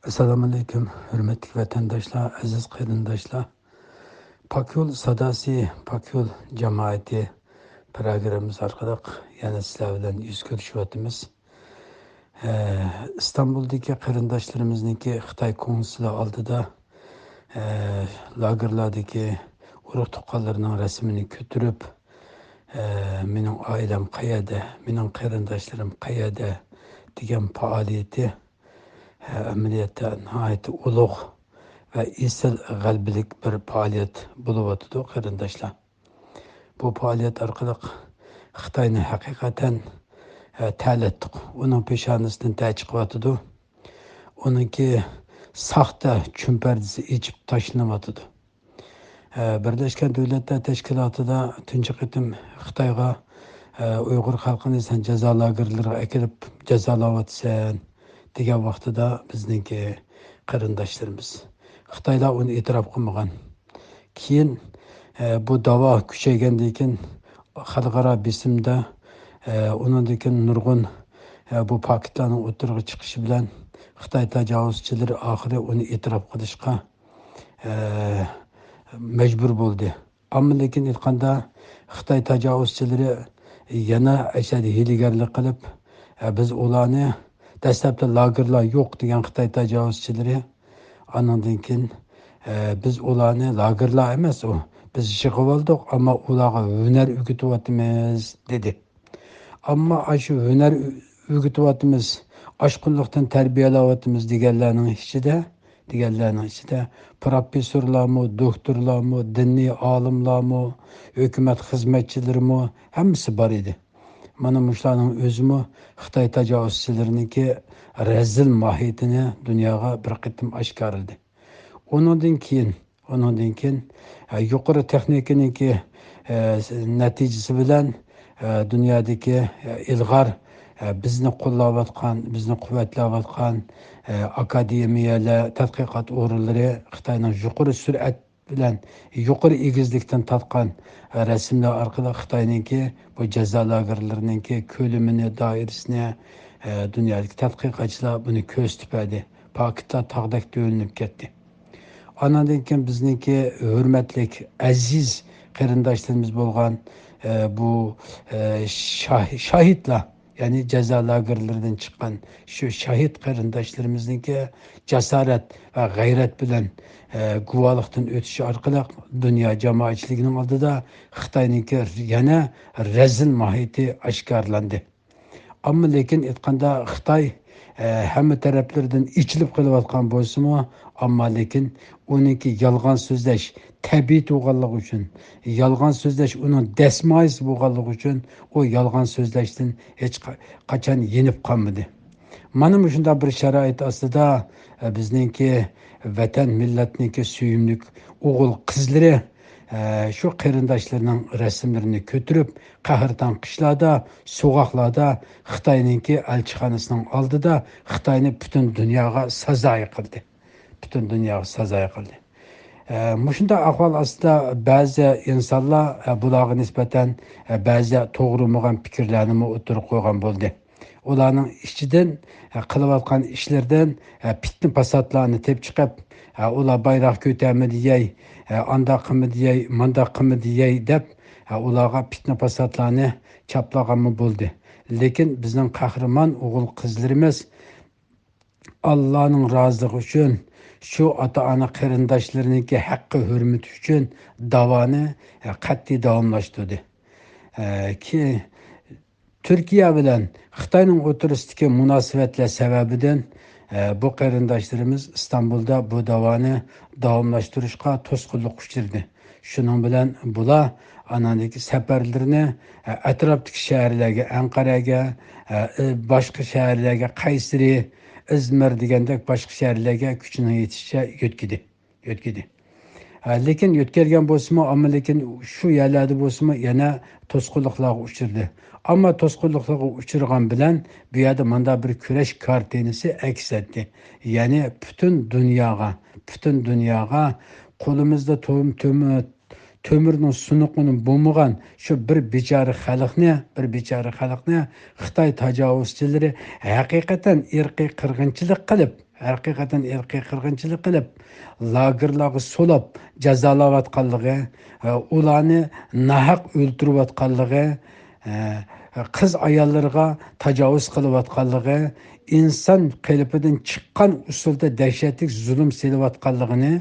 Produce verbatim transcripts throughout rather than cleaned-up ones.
ئەسسالامۇئەلەيكۇم، ھۆرمەتلىك ۋەتەنداشلار، ئەزىز قېرىنداشلار. پاك يول ساداسى، پاك يول جامائىتى پروگراممىمىز ئارقىلىق يەنە سىلەر بىلەن يۈز كۆرۈشۈۋاتىمىز. ئە، ئىستانبۇلدىكى قېرىنداشلىرىمىزنىڭكى خىتاي كونسۇلى ئالدىدا، ئە، لاگېرلاردىكى ئۇرۇق تۇغقانلىرىنىڭ رەسىمىنى كۆتۈرۈپ، ئە، «مېنىڭ ئائىلەم قەيەردە، مېنىڭ قېرىنداشلىرىم قەيەردە؟» دېگەن پائالىيىتى، ئە، ئەمەلىيەتتە ناھايىتى ئۇلۇغ ۋە ئېسىل غەلىبىلىك بىر پائالىيەت بولۇۋاتىدۇ، قېرىنداشلار. بۇ پائالىيەت ئارقىلىق خىتاينى ھەقىقەتەن، ئە، تەلەتتۇق. ئۇنىڭ پېشانىسىدىن تەر چىقىۋاتىدۇ. ئۇنىڭكى ساختا چۈمپەردىسى ئېچىپ تاشلىنىۋاتىدۇ. ئە، بىرلەشكەن دۆلەتلەر تەشكىلاتىدا تۇنجى قېتىم خىتايغا، ئە، «ئۇيغۇر خەلقىنى سەن جازا لاگېرلىرىغا ئەكېلىپ جازالاۋاتىسەن» دېگەن ۋاقتىدا بىزنىڭكى قېرىنداشلىرىمىز، خىتايلار ئۇنى ئېتىراپ قىلمىغان. كېيىن، ئە، بۇ داۋا كۈچەيگەندىن كېيىن خەلقئارا بېسىمدا، ئە، ئۇنىڭدىن كېيىن نۇرغۇن، ئە، بۇ پاكىتلارنىڭ ئوتتۇرىغا چىقىشى بىلەن خىتاي تاجاۋۇزچىلىرى ئاخىرى ئۇنى ئېتىراپ قىلىشقا، ئە، مەجبۇر بولدى. ئەمما لېكىن ئېيتقاندا، خىتاي تاجاۋۇزچىلىرى يەنە ئەشەددىي ھىيلىگەرلىك قىلىپ، ئە، بىز ئۇلارنى، دەسلەپتە لاگېرلار يوق دېگەن خىتاي تاجاۋۇزچىلىرى، ئانىڭدىن كېيىن، ئە، «بىز ئۇلارنى، لاگېرلار ئەمەس ئۇ، بىز يىغىۋالدۇق، ئەمما ئۇلارغا ھۈنەر ئۆگىتىۋاتىمىز» دېدى. ئەمما ئاشۇ «ھۈنەر ئۆگىتىۋاتىمىز، ئاشقۇنلۇقتىن تەربىيەلەۋاتىمىز» دېگەنلەرنىڭ ئىچىدە، دېگەنلەرنىڭ ئىچىدە پروفېسسورلارمۇ، دوكتورلارمۇ، دىنىي ئالىملارمۇ، ھۆكۈمەت خىزمەتچىلىرىمۇ، ھەممىسى بار ئىدى. مانا مۇشۇلارنىڭ ئۆزىمۇ خىتاي تاجاۋۇزچىلىرىنىڭكى رەزىل ماھىيىتىنى دۇنياغا بىر قېتىم ئاشكارىلىدى. ئۇنىڭدىن كېيىن، ئۇنىڭدىن كېيىن، ئە، يۇقىرى تېخنىكىنىڭكى، ئە، نەتىجىسى بىلەن، ئە، دۇنيادىكى، ئە، ئىلغار، ئە، بىزنى قوللاۋاتقان، بىزنى قۇۋۋەتلەۋاتقان، ئە، ئاكادېمىيەلەر، تەتقىقات ئورۇنلىرى خىتاينىڭ يۇقىرى سۈرئەت بىلەن يۇقىرى ئېگىزلىكتىن تارتقان رەسىملەر ئارقىلىق خىتاينىڭكى بۇ جازا لاگېرلىرىنىڭكى كۆلىمىنى، دائىرىسىنى، ئە، دۇنيادىكى تەتقىقاتچىلار بۇنى كۆرسىتىپ بەردى. پاكىتلار تاغدەك تۆۋىنىپ كەتتى. ئاناندىن كېيىن بىزنىڭكى ھۆرمەتلىك، ئەزىز قېرىنداشلىرىمىز بولغان، ئە، بۇ، ئە، شاھ-، شاھىتلار، يەنى جازا لاگېرلىرىدىن چىققان شۇ شاھىت قېرىنداشلىرىمىزنىڭكى جاسارەت ۋە غەيرەت بىلەن، ئە، گۇۋاھلىقتىن ئۆتۈشى ئارقىلىق دۇنيا جامائەتچىلىكىنىڭ ئالدىدا خىتاينىڭكى يەنە رەزىل ماھىيىتى ئاشكارىلاندى. ئەمما لېكىن ئېيتقاندا خىتاي، ئە، ھەممە تەرەپلىرىدىن ئېچىلىپ قېلىۋاتقان بولسىمۇ، ئەمما لېكىن ئۇنىڭكى يالغان سۆزلەش تەبىئىتى بولغانلىقى ئۈچۈن، يالغان سۆزلەش ئۇنىڭ دەسمايىسى بولغانلىقى ئۈچۈن، ئۇ يالغان سۆزلەشتىن ھېچ قا-، قاچان يېنىپ قالمىدى. مانا مۇشۇنداق بىر شارائىت ئاستىدا، ئە، بىزنىڭكى ۋەتەن مىللەتنىڭكى سۆيۈملۈك ئوغۇل قىزلىرى، ئە، شۇ قېرىنداشلىرىنىڭ رەسىملىرىنى كۆتۈرۈپ، قەھرىتان قىشلاردا، سوغۇقلاردا خىتاينىڭكى ئەلچىخانىسىنىڭ ئالدىدا خىتاينى پۈتۈن دۇنياغا سازايى قىلدى. پۈتۈن دۇنياغا سازايى قىلدى. ئە، مۇشۇنداق ئەھۋال ئاستىدا بەزى ئىنسانلار، ئە، بۇلارغا نىسبەتەن، ئە، بەزى توغرا بولمىغان پىكىرلەرنىمۇ ئوتتۇرىغا قويغان بولدى. ئۇلارنىڭ ئىچىدىن، ئە، قىلىۋاتقان ئىشلىرىدىن، ئە، پىتنە پاساتلارنى تېپىپ چىقىپ، ئە، ئۇلار بايراق كۆتەرمىدى يەي، ئە، ئانداق قىلمىدى يەي، مانداق قىلمىدى يەي دەپ، ئە، ئۇلارغا پىتنە پاساتلارنى چاپلىغانمۇ بولدى. لېكىن بىزنىڭ قەھرىمان ئوغۇل قىزلىرىمىز ئاللانىڭ رازىلىقى ئۈچۈن، شۇ ئاتا-ئانا قېرىنداشلىرىنىڭكى ھەققى ھۆرمىتى ئۈچۈن داۋانى، ئە، قەتئىي داۋاملاشتۇردى. ئە، كى-، تۈركىيە بىلەن خىتاينىڭ ئوتتۇرىسىدىكى مۇناسىۋەتلەر سەۋەبىدىن، ئە، بۇ قېرىنداشلىرىمىز ئىستانبۇلدا بۇ داۋانى داۋاملاشتۇرۇشقا توسقۇنلۇق ئۇچرىدى. شۇنىڭ بىلەن بۇلار ئاناندىكى سەپەرلىرىنى، ئە، ئەتراپتىكى شەھەرلەرگە، ئەنقەرەگە، ئە، باشقا شەھەرلەرگە، قەيسىرى، ئىزمىر دېگەندەك باشقا شەھەرلەرگە كۈچىنىڭ يېتىشىچە يۆتكىدى. يۆتكىدى. ھە، لېكىن يۆتكەلگەن بولسىمۇ، ئەمما لېكىن شۇ يەرلەردە بولسىمۇ يەنە توسقۇنلۇقلارغا ئۇچرىدى. ئەمما توسقۇنلۇقلارغا ئۇچرىغان بىلەن بۇ يەردە مانداق بىر كۈرەش كارتىنىسى ئەكس ئەتتى. يەنى پۈتۈن دۇنياغا، پۈتۈن دۇنياغا قولىمىزدا تۆم-، تۆم-، تۆمۈرنىڭ سۇنۇقىنى بولمىغان شۇ بىر بىچارە خەلقنى، بىر بىچارە خەلقنى خىتاي تاجاۋۇزچىلىرى ھەقىقەتەن ئىرقىي قىرغىنچىلىق قىلىپ، ھەقىقەتەن ئىرقىي قىرغىنچىلىق قىلىپ، لاگېرلارغا سولاپ جازالاۋاتقانلىقى، ئۇلارنى ناھەق ئۆلتۈرۈۋاتقانلىقى، قىز ئاياللىرىغا تاجاۋۇز قىلىۋاتقانلىقى، ئىنسان قېلىپىدىن چىققان ئۇسۇلدا دەھشەتلىك زۇلۇم سېلىۋاتقانلىقىنى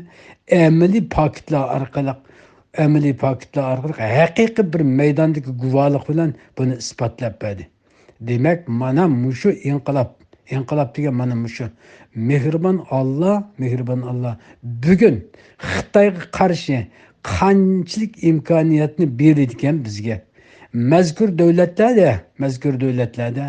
ئەمەلىي پاكىتلار ئارقىلىق، ئەمەلىي پاكىتلار ئارقىلىق ھەقىقىي بىر مەيداندىكى گۇۋاھلىق بىلەن بۇنى ئىسپاتلاپ بەردى. دېمەك، مانا مۇشۇ ئىنقىلاب، ئىنقىلاب دېگەن مانا مۇشۇ. مېھرىبان ئاللا، مېھرىبان ئاللا بۈگۈن خىتايغا قارشى قانچىلىك ئىمكانىيەتنى بېرىدىكەن بىزگە. مەزكۇر دۆلەتلەردە، مەزكۇر دۆلەتلەردە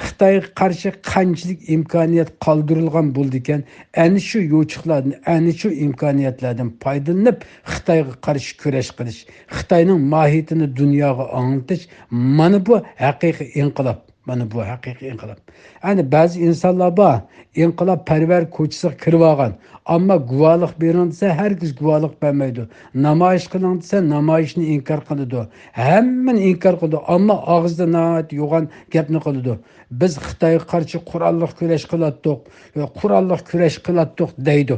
خىتايغا قارشى قانچىلىك ئىمكانىيەت قالدۇرۇلغان بولىدىكەن، ئەنە شۇ يوچۇقلاردىن، ئەنە شۇ ئىمكانىيەتلەردىن پايدىلىنىپ، خىتايغا قارشى كۈرەش قىلىش، خىتاينىڭ ماھىيىتىنى دۇنياغا ئاڭلىتىش، مانا بۇ ھەقىقىي ئىنقىلاب. مانا بۇ ھەقىقىي ئىنقىلاب. ئەنە بەزى ئىنسانلار بار، ئىنقىلابپەرۋەر كوچىسىغا كىرىۋالغان، ئەمما گۇۋاھلىق بېرىڭ دېسە، ھەرگىز گۇۋاھلىق بەرمەيدۇ. نامايىش قىلىڭ دېسە، نامايىشنى ئىنكار قىلىدۇ. ھەممىنى ئىنكار قىلىدۇ، ئەمما ئاغزىدا ناھايىتى يوغان گەپنى قىلىدۇ. بىز خىتايغا قارشى قوراللىق كۈرەش قىلاتتۇق، قوراللىق كۈرەش قىلاتتۇق دەيدۇ.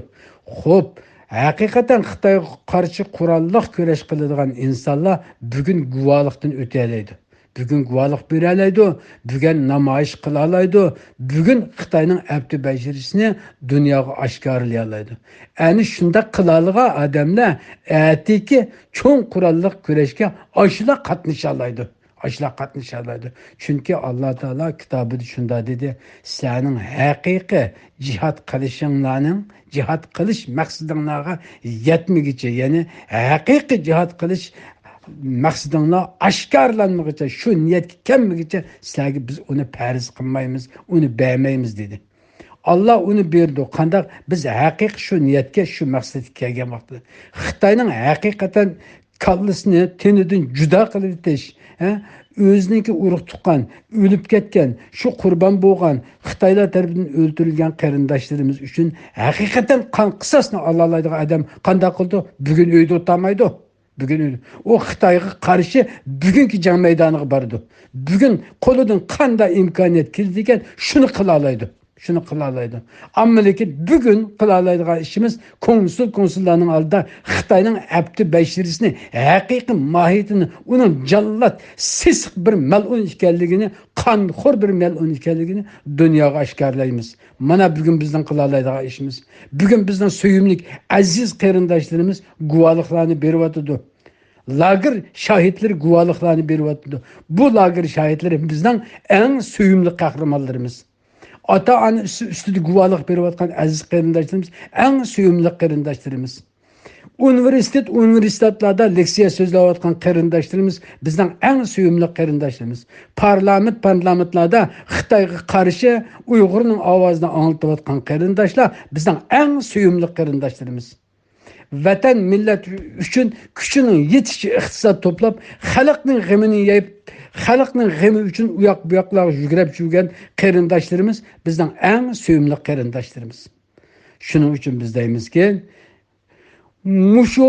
خوپ، ھەقىقەتەن خىتايغا قارشى قوراللىق كۈرەش قىلىدىغان ئىنسانلار بۈگۈن گۇۋاھلىقتىن ئۆتەلەيدۇ. بۈگۈن گۇۋاھلىق بېرەلەيدۇ، بۈگۈن نامايىش قىلالايدۇ، بۈگۈن خىتاينىڭ ئەپتى بەشىرىسىنى دۇنياغا ئاشكارىلىيالايدۇ. ئەنە شۇنداق قىلالىغان ئادەملەر ئەتىكى چوڭ قوراللىق كۈرەشكە ئاشۇلا قاتنىشالايدۇ. ئاشۇلا قاتنىشالايدۇ. چۈنكى ئاللا تائالا كىتابىدا شۇنداق دېدى، سىلەرنىڭ ھەقىقىي جىھاد قىلىشىڭلارنىڭ، جىھاد قىلىش مەقسىتىڭلارغا يەتمىگۈچە، يەنى ھەقىقىي جىھاد قىلىش مەقسىتىڭلار ئاشكارىلانمىغۇچە، شۇ نىيەتكە كەلمىگۈچە سىلەرگە بىز ئۇنى پەرز قىلمايمىز، ئۇنى بەرمەيمىز دېدى. ئاللا ئۇنى بېرىدۇ. قانداق؟ بىز ھەقىقىي شۇ نىيەتكە، شۇ مەقسەتكە كەلگەن ۋاقىتتا. خىتاينىڭ ھەقىقەتەن كاللىسىنى تېنىدىن جۇدا قىلىۋېتىش، ھە؟ ئۆزىنىڭكى ئۇرۇق تۇغقان، ئۆلۈپ كەتكەن، شۇ قۇربان بولغان، خىتايلار تەرىپىدىن ئۆلتۈرۈلگەن قېرىنداشلىرىمىز ئۈچۈن ھەقىقەتەن قان قىساسنى ئالالايدىغان ئادەم قانداق قىلىدۇ؟ بۈگۈن ئۆيدە ئولتۇرمايدۇ. بۈگۈن ئۆيدە. ئۇ خىتايغا قارشى بۈگۈنكى جەڭ مەيدانىغا بارىدۇ. بۈگۈن قولىدىن قانداق ئىمكانىيەت كېلىدىكەن، شۇنى قىلالايدۇ. شۇنى قىلالايدۇ. ئەمما لېكىن بۈگۈن قىلالايدىغان ئىشىمىز كونسۇل، كونسۇللارنىڭ ئالدىدا خىتاينىڭ ئەپتى بەشىرىسىنى، ھەقىقىي ماھىيىتىنى، ئۇنىڭ جاللات، سېسىق بىر مەلئۇن ئىكەنلىكىنى، قانخور بىر مەلئۇن ئىكەنلىكىنى دۇنياغا ئاشكارىلايمىز. مانا بۈگۈن بىزنىڭ قىلالايدىغان ئىشىمىز. بۈگۈن بىزنىڭ سۆيۈملۈك، ئەزىز قېرىنداشلىرىمىز گۇۋاھلىقلارنى بېرىۋاتىدۇ. لاگېر شاھىتلىرى گۇۋاھلىقلارنى بېرىۋاتىدۇ. بۇ لاگېر شاھىتلىرى بىزنىڭ ئەڭ سۆيۈملۈك قەھرىمانلىرىمىز. ئاتا-ئانا ئۈستى، ئۈستىدە گۇۋاھلىق بېرىۋاتقان ئەزىز قېرىنداشلىرىمىز، ئەڭ سۆيۈملۈك قېرىنداشلىرىمىز. ئۇنىۋېرسىتېت، ئۇنىۋېرسىتېتلاردا لېكسىيە سۆزلەۋاتقان قېرىنداشلىرىمىز بىزنىڭ ئەڭ سۆيۈملۈك قېرىنداشلىرىمىز. پارلامېنت، پارلامېنتلاردا خىتايغا قارشى ئۇيغۇرنىڭ ئاۋازىنى ئاڭلىتىۋاتقان قېرىنداشلار بىزنىڭ ئەڭ سۆيۈملۈك قېرىنداشلىرىمىز. ۋەتەن، مىللەت ئۈچۈن كۈچىنىڭ يېتىشىچە ئىقتىساد توپلاپ، خەلقنىڭ غېمىنى يەپ، خەلقنىڭ غېمى ئۈچۈن ئۇياق-بۇياقلارغا يۈگرەپ يۈرگەن قېرىنداشلىرىمىز بىزنىڭ ئەڭ سۆيۈملۈك قېرىنداشلىرىمىز. شۇنىڭ ئۈچۈن بىز دەيمىزكى، مۇشۇ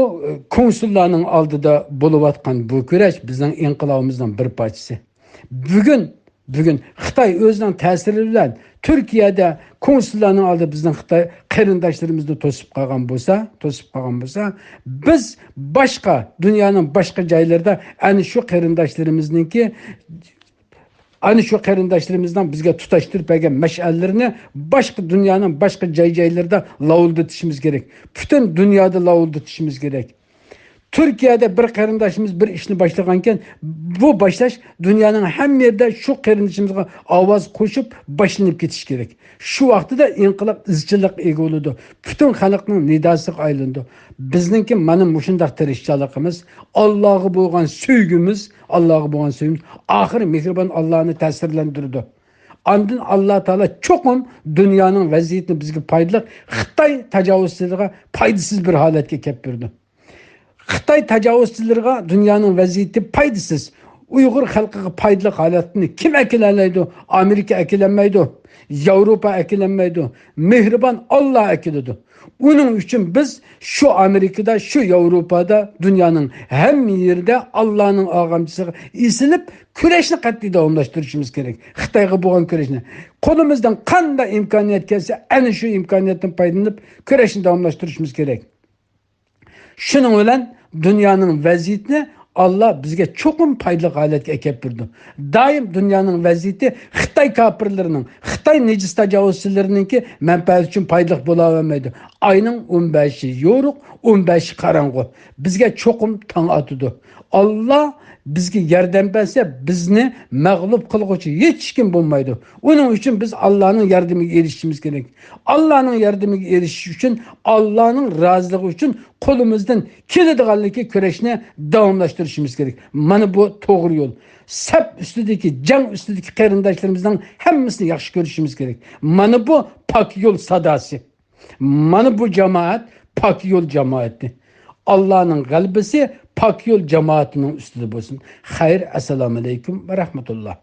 كونسۇللارنىڭ ئالدىدا بولۇۋاتقان بۇ كۈرەش بىزنىڭ ئىنقىلابىمىزنىڭ بىر پارچىسى. بۈگۈن، بۈگۈن خىتاي ئۆزىنىڭ تەسىرى بىلەن تۈركىيەدە كونسۇللارنىڭ ئالدىدا بىزنىڭ خىتاي قېرىنداشلىرىمىزنى توسۇپ قالغان بولسا، توسۇپ قالغان بولسا، بىز باشقا، دۇنيانىڭ باشقا جايلىرىدا ئەنە شۇ قېرىنداشلىرىمىزنىڭكى، ئەنە شۇ قېرىنداشلىرىمىزنىڭ بىزگە تۇتاشتۇرۇپ بەرگەن مەشئەللىرىنى باشقا، دۇنيانىڭ باشقا جاي-جايلىرىدا لاۋۇلدىتىشىمىز كېرەك. پۈتۈن دۇنيادا لاۋۇلدىتىشىمىز كېرەك. تۈركىيەدە بىر قېرىنداشىمىز بىر ئىشنى باشلىغانكەن، بۇ باشلاش دۇنيانىڭ ھەممە يېرىدە شۇ قېرىندىشىمىزغا ئاۋاز قوشۇپ باشلىنىپ كېتىشى كېرەك. شۇ ۋاقتىدا ئىنقىلاب ئىزچىللىققا ئىگە بولىدۇ. پۈتۈن خەلقنىڭ نىداسىغا ئايلىنىدۇ. بىزنىڭكى مانا مۇشۇنداق تىرىشچانلىقىمىز، ئاللاغا بولغان سۆيگۈمىز، ئاللاغا بولغان سۆيگۈمىز ئاخىرى مېھرىبان ئاللانى تەسىرلەندۈرىدۇ. ئاندىن ئاللا تائالا چوقۇم دۇنيانىڭ ۋەزىيىتىنى بىزگە پايدىلىق، خىتاي تاجاۋۇزچىلىرىغا پايدىسىز بىر ھالەتكە كەپ بېرىدۇ. خىتاي تاجاۋۇزچىلىرىغا دۇنيانىڭ ۋەزىيىتى پايدىسىز، ئۇيغۇر خەلقىگە پايدىلىق ھالەتنى كىم ئەكېلەلەيدۇ؟ ئامېرىكا ئەكېلەلمەيدۇ. ياۋروپا ئەكېلەلمەيدۇ. مېھرىبان ئاللا ئەكېلىدۇ. ئۇنىڭ ئۈچۈن بىز شۇ ئامېرىكىدا، شۇ ياۋروپادا، دۇنيانىڭ ھەممە يېرىدە ئاللانىڭ ئاغامچىسىغا ئېسىلىپ، كۈرەشنى قەتئىي داۋاملاشتۇرۇشىمىز كېرەك. خىتايغا بولغان كۈرەشنى. قولىمىزدىن قانداق ئىمكانىيەت كەلسە، ئەنە شۇ ئىمكانىيەتتىن پايدىلىنىپ، كۈرەشنى داۋاملاشتۇرۇشىمىز كېرەك. شۇنىڭ بىلەن دۇنيانىڭ ۋەزىيىتىنى ئاللا بىزگە چوقۇم پايدىلىق ھالەتكە ئەكەپ بېرىدۇ. دائىم دۇنيانىڭ ۋەزىيىتى خىتاي كاپىرلىرىنىڭ، خىتاي نىجىس تاجاۋۇزچىلىرىنىڭكى مەنپەئەتى ئۈچۈن پايدىلىق بولاۋەرمەيدۇ. ئاينىڭ ئون بەشى يورۇق، ئون بەشى قاراڭغۇ. بىزگە چوقۇم تاڭ ئاتىدۇ. ئاللا بىزگە ياردەم بەرسە، بىزنى مەغلۇپ قىلغۇچى ھېچكىم بولمايدۇ. ئۇنىڭ ئۈچۈن بىز ئاللانىڭ ياردىمىگە ئېرىشىشىمىز كېرەك. ئاللانىڭ ياردىمىگە ئېرىشىش ئۈچۈن، ئاللانىڭ رازىلىقى ئۈچۈن قولىمىزدىن كېلىدىغانلىكى كۈرەشنى داۋاملاشتۇرۇشىمىز كېرەك. مانا بۇ توغرا يول. سەپ ئۈستىدىكى، جەڭ ئۈستىدىكى قېرىنداشلىرىمىزنىڭ ھەممىسىنى ياخشى كۆرۈشىمىز كېرەك. مانا بۇ پاك يول ساداسى. مانا بۇ جامائەت پاك يول جامائىتى. ئاللانىڭ غەلىبىسى پاك يول جامائىتىنىڭ ئۈستىدە بولسۇن. خەير، ئەسسالامۇ ئەلەيكۇم ۋە رەھمەتۇللا.